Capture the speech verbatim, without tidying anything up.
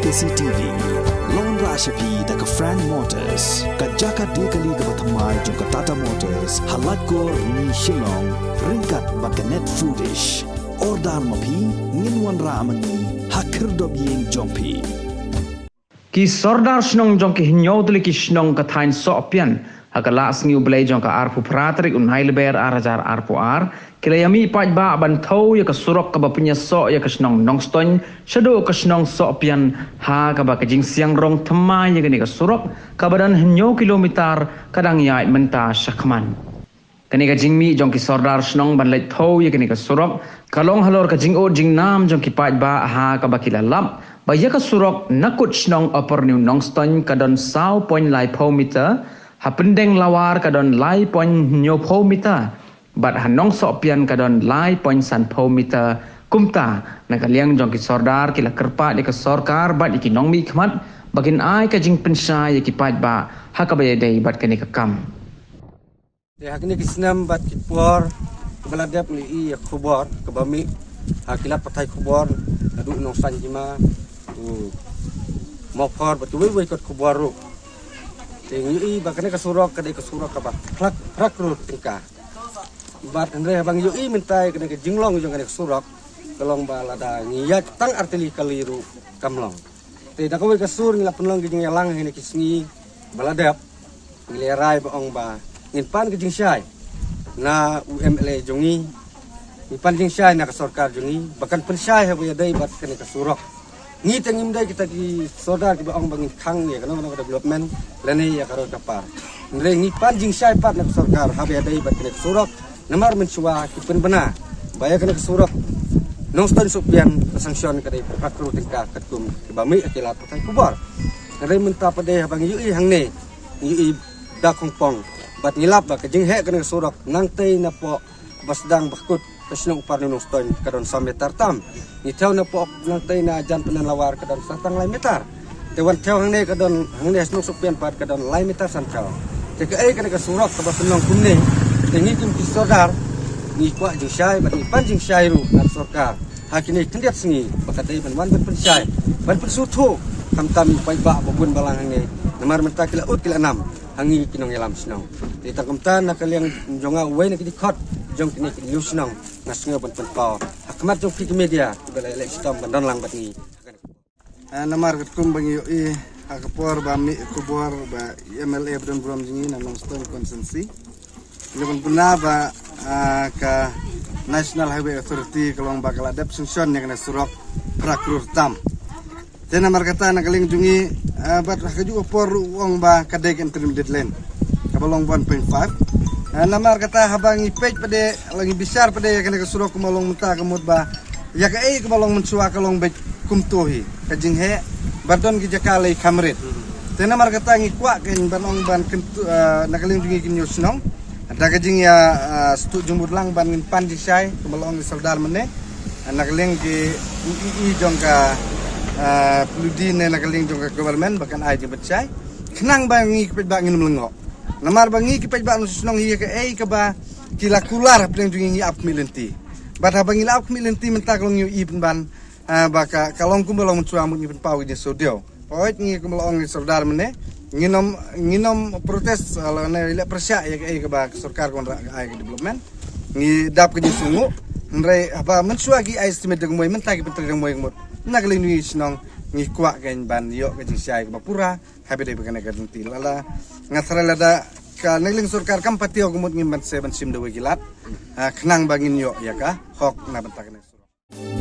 C T V. Long ra sha phi da ka Frank Motors, ka jaka de kali kaba thymmai jong ka Tata Motors, ha Laitkor, Ni Shillong, ryngkat bad ka Net Foodish. Order ma phi, ngin wanrah ma ngi ha khyrdop ïing jong phi. Ki sordar shnong jong ki hynñiew tylli ki shnong ka thaiñ Sohpian ha ka lad sngi U Blei jong ka arphew phra tarik u Naiwieng ar hajar arphew ar, ki la ïa mih paidbah ban thew ïa ka surok kaba pynïasoh ïa ka shnong Nongstoiñ shaduh ka shnong Sohpian, ha kaba ka jingsiang rong thymmai ïa kane ka surok kaba don hynñiew kilometer ka dang ïaid mynta shakhmat. Kane ka jingmih jong ki sordar shnong ban leit thew ïa kane ka surok ka long halor ka jingud jingnam jong ki paidbah, ha kaba ki la lap ba ïa ka surok na kut shnong Upper New Nongstoiñ ka don saw point lai phew meter, ha Pyndenglawar ka don lai point hynñiew phew meter, bad ha Nongsohpian ka don lai point san phew meter. Kumta, na ka liang jong ki sordar ki la kyrpad ïa ka sorkar bad ïa ki nongmihkhmat ba kin ai ka jingpynshai ïa ki paidbah ha kaba ïadei bad kane ka kam. Te ha kine ki snem bad ki por ba la dep ngi ïohi ïa ka khubor kaba mih ha ki lad pathai khubor, naduh Nongstoiñ Hima, u Mawphor bad kiwei kiwei kot khubor ruh. Te ngi ïohi ba kane ka surok ka dei ka surok kaba phra, phra klur tyngka. Bad hynrei haba ngi ïohi mynta ïa kane ka jinglong jong kane ka surok, ka long ba lada ngi ïaid tang artylli kali ruh kam long. Te da kawei ka sur ngi la pynlong ka jingïalang ha kine ki sngi ba la dep, ngi la rai ba ong ba ngin pan ka jingshai na u M L A jong ngi, ngi pan jingshai na ka sorkar jong ngi ba kan pynshai haba ïadei bad kane ka surok. Ngi te ngim dei kita ki sordar kiba ong ba ngin khang ïa kano kano ka development lane ïa ka roi ka par. Hynrei ngi pan jingshai pat na ka sorkar haba ïadei bad kane ka surok. Namar mynshuwa ki pynbna ba ïa kane ka surok Nongstoiñ Sohpian ka sanction ka dei phra klur tyngka katkum kiba mih ha ki lad pathai khubor. Hynrei mynta pat de haba ngi ïohi hangne, ngi ïohi da khongpong bad ngi lap ba ka jingheh kane ka surok nangtei napoh ba sdang ba kut ka shnong Upper New Nongstoiñ ka don saw meter tam. Ngi thew napoh nangtei na jan Pyndenglawar ka don sa tang lai meter. Te wan thew hangne ka don, hangne shnong Sohpian pat ka don lai meter san thew. Te kaei kane ka surok kaba pynlong kumne? Te ngi kum ki sordar ngi kwah jingshai bad ngi pan jingshai ruh na ka sorkar ha kine khyndiat sngi ba ka dei ban wan ban pynshai, ban pynsngewthuh khamtam ïa ki paidbah ba bun balang hangne. Namar mynta ki la ud ki la nam ha ngi ki nongïalam shnong. Te tang kumta na ka liang jong nga uwei na ki dkhot jong kine ki hynñiew shnong, nga sngew ban pynpaw ha khmat jong phi ki media kiba la leh shitom ban don lang bad ngi. Ah, namar katkum ba ngi ïohi ha ka por ba mih khubor ba M L A ba don burom jong ngi na Nongstoiñ constituency, ngi la pynbna ba, ah, ka National Highway Authority ka long ba ka la dep sanction ïa kane surok phra klur tam. Te namar kata na ka liang jong ngi, ah, bad ha kajuh ka por ruh u ong ba ka dei ka interim deadline kaba long one point five. Ah, namar kata haba ngi peit pat de, la ngi bishar pat de ïa kane ka surok kumba long mynta ka mut ba ïa kaei kaba long mynshuwa ka long beit kumto hi ka jingheh, bad don ki jaka lei kham rit. Te namar kata ngi kwah kein ban ong ban kyntu, ah, na ka liang jong ngi ki hynñiew shnong, da ka jingïa, ah, sdang jingmut lang ban ngin pan jingshai kumba la ong ki sordar mynne, ah, na ka liang ki, i, i, i jong ka, ah, pynlong ne na ka liang jong ka government ba kan ai jingpynshai khnang ba ngi ki paidbah ngin ym lyngngoh. Namar ba ngi ki paidbah nongshong shnong hi ïa kaei kaba ki la kular hapdeng jong ngi, ngi ap khmih lynti. Bad haba ngi la ap khmih lynti mynta ka long ngi ïohi pynban, ah, ba ka, ka long kumba long mynshuwa mut ngi pynpaw ka jingsngewdiaw. Hooid, ngi kumba la ong ki sordar mynne, ngin ym, ngin ym protest, ah, lane leh pyrshah ïa kaei kaba ka sorkar ka wanrah ka ai ka development. Ngi dap ka jingsngewnguh. Hynrei haba mynshuwa ki ai estimate da kawei, mynta ki pyntrei da kawei ka mut, na ka liang jong ngi shnong ngi kwah kein ban ïoh ka jingshai kaba pura haba ïadei bad kane ka lynti. Lada nga tharai lada ka na ka liang sorkar kam pat ïoh ka mut, ngim banse ban shim da wei ki lad, ah, khnang ba ngin ïoh ïa ka hok na bynta kane ka surok.